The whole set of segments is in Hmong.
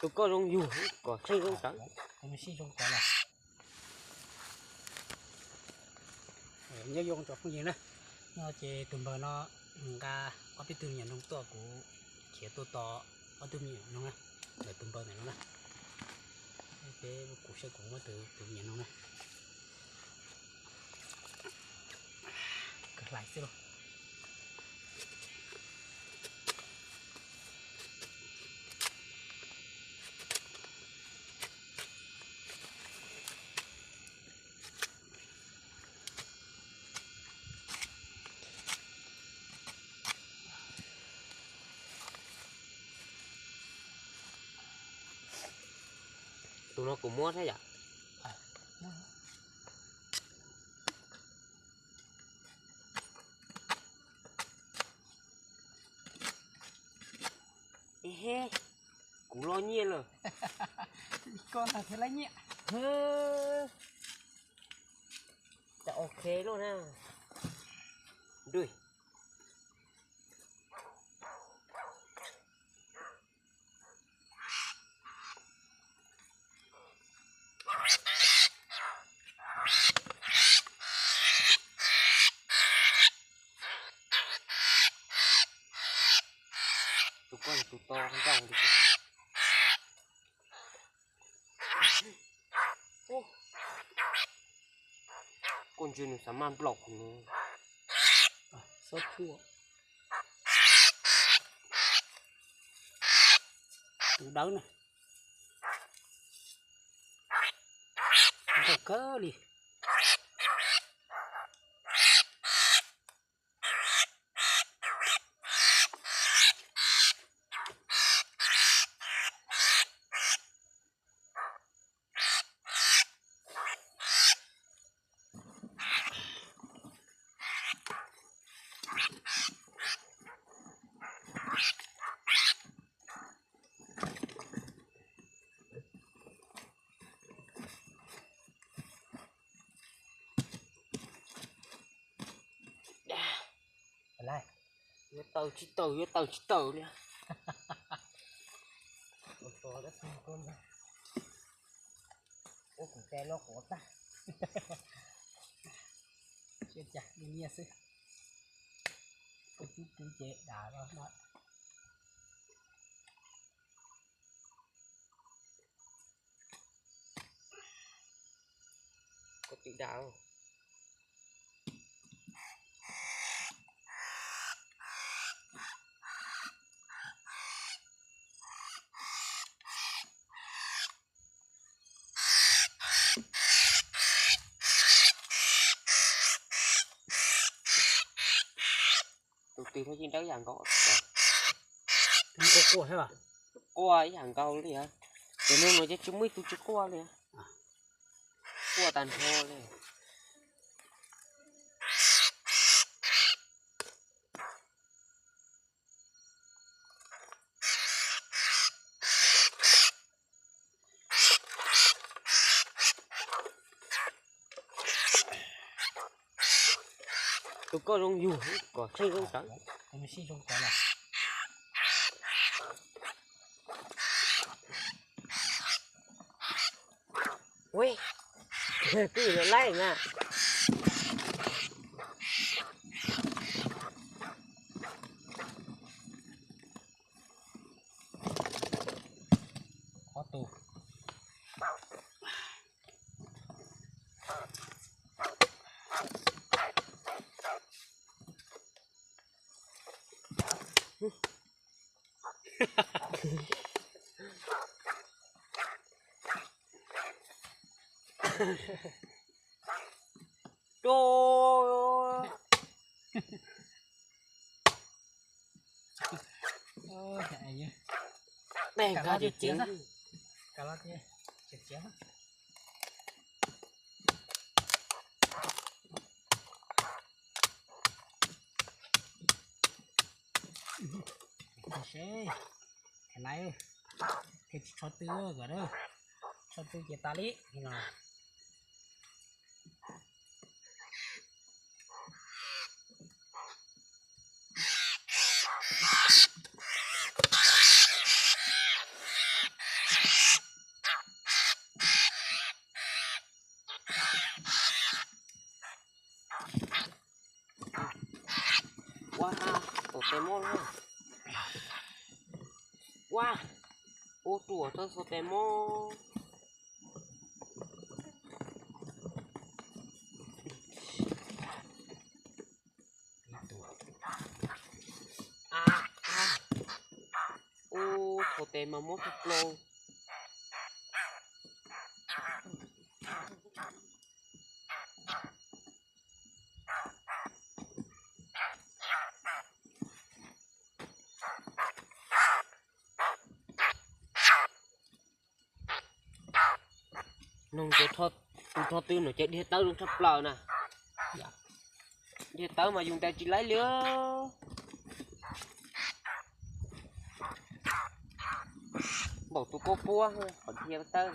Tus koj zoo yug kom tsheej zoo tawv. Tus sij zoo tawv lawm. Nyob zoo tsoom phooj ywg na, no ces tus npawg no nqa ob peb tug me nyuam noog tuaj, kuv khiav tuaj tos ob tug me nyuam noog na, ntawm tus npawg ntawm no na. Ces kuv saib kuv muab tus me nyuam noog na. Kawg hlais xwb lauj. Tus no kuv muab thiab yom. He, kuv los nyiaj lawm. Koj ntag thiaj lab nyiaj. Cas ok luaj na. Dui. Tus koj tus to ncauj li. Koj ntsia nws xav maj nplaum kuv no. Xob tshuaj. Tus dawb na. Nkauj kawg li. Yuav tawm tsis tawm, yuav tawm tsis tawm li. Ua kuv cai loj quav tag. Tsiab cas nyiaj xwb. Koj tib tib ces dav los no. Koj tib dav. Tus twg los yeej dawb yam nkaus. Quaj ib yam nkaus li. Ces no no ces tsis muaj ib tug tsis quaj li. Quaj tag nrho li. Tus koj zoo yug kom tsheej zoo tawv. Tus sij zoo tawv lawm. Ui, twb yuav laij na. Ob tug. Tus, seb, nais, ces tsis tsho tw kom, tsho tw ces tas li no. tes mob na. Ua, ua ruam txhob xuas tes mob. Ua, xuas tes mas mob tag plaws. Noog ces tus rho tw no ces dhia tawb zoo tshaj plaws na. Dhia tawb mas yus ntes tsis laib li. Npaum tus koj puab qhov dhia tawb.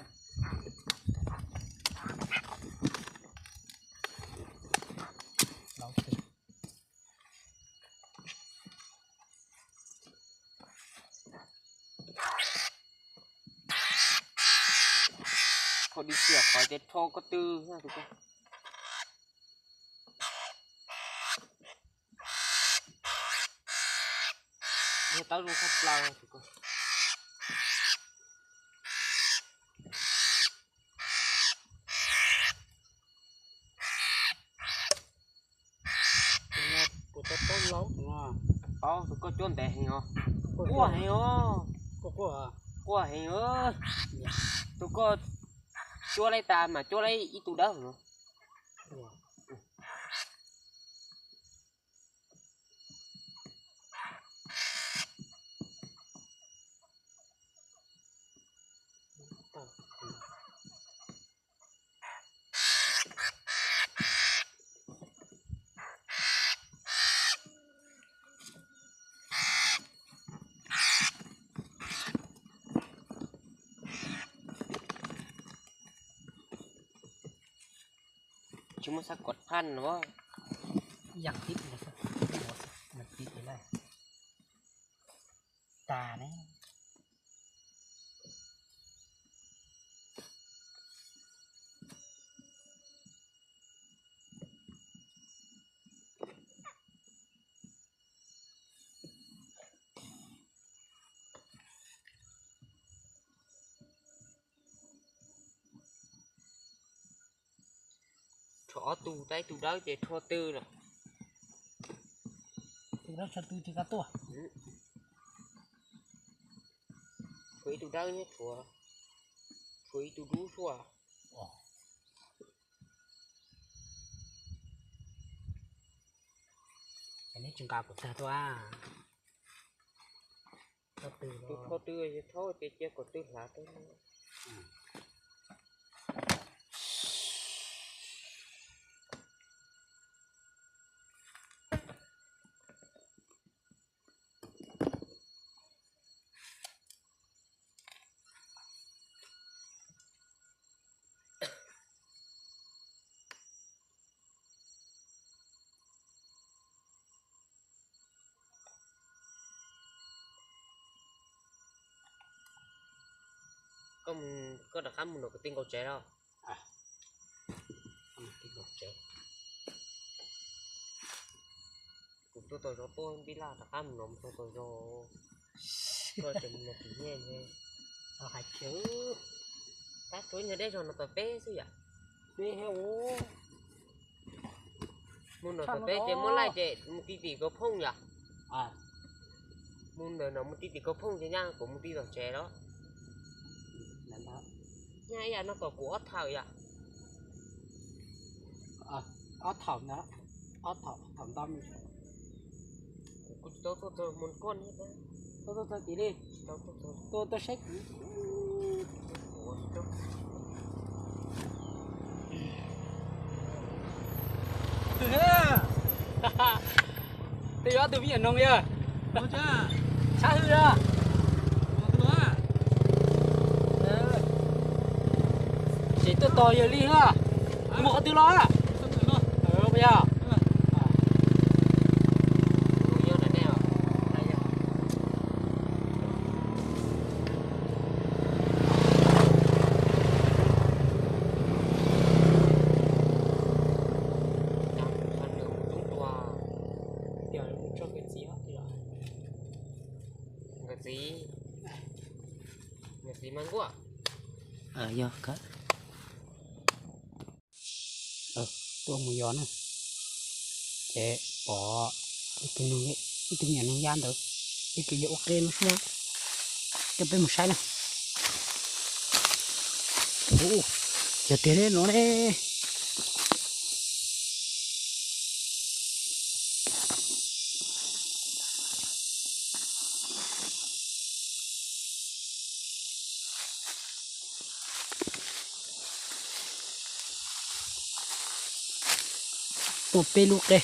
Koj di xiam qhov ces rho koj tw. Dhia tawb zoo tshaj plaws. Puas tau paub laub? Paub, tus koj cuab ntev heev os. Quaj heev os. Quaj heev os. Tus koj cuab laib tas mas cuab laib ib tug dawb no. Tsis muaj xab kuam phaj no. Yam tib, tib tas ne. Rho ob tug, tab ib tug dawb ces rho tw lawm. Tus dawb rho tw ces koj tuaj. Rho ib tug dawb nyob rhuav, rho ib tug dub xwb. Neb tsis nqa kuv tag tuaj. Tus rho tw thaub ces cia kom tw hlav tau. Koj, koj rov qab mus nram kwv tij nkaus tsev los? Kuv tuaj tau zog tuaj npib laj rov qab mus no mus tau tau zog. Koj tseem mus no kuv nyiaj ne. Hais kiag, tab tsuav ib nyuag deb zog no tom peb xwb yom. Peb mus no tom peb ces muab laij ces mus ti tim kaus phooj yom. Mus ntawm no mus ti tim kaus phooj ces nyaj kuv mus ti tom tsev los. Nyaj ib yam no kom kuv ob thaum yom. Ob thaum ntag, ob thaum, thaum ntau me. Kuv tsis tau tuaj txog mus koj ne. Tuaj txog tid li. Tuaj, tuaj saib kuv. Twb yog ob tug me nyuam noog yog. Sab hwm a. Tseem tuaj tos yawg li na. Mus qhov twg los? Yog. Tso kev txiv os. Yog, tuaj mus yos na, ces pom ib tug, ib tug me nyuam noog yab ntawd, ib tug yog ua qe no xwb na. Coj peb mus saib na. Ua, yog tiag ne no ne. Tuaj peb lub qe.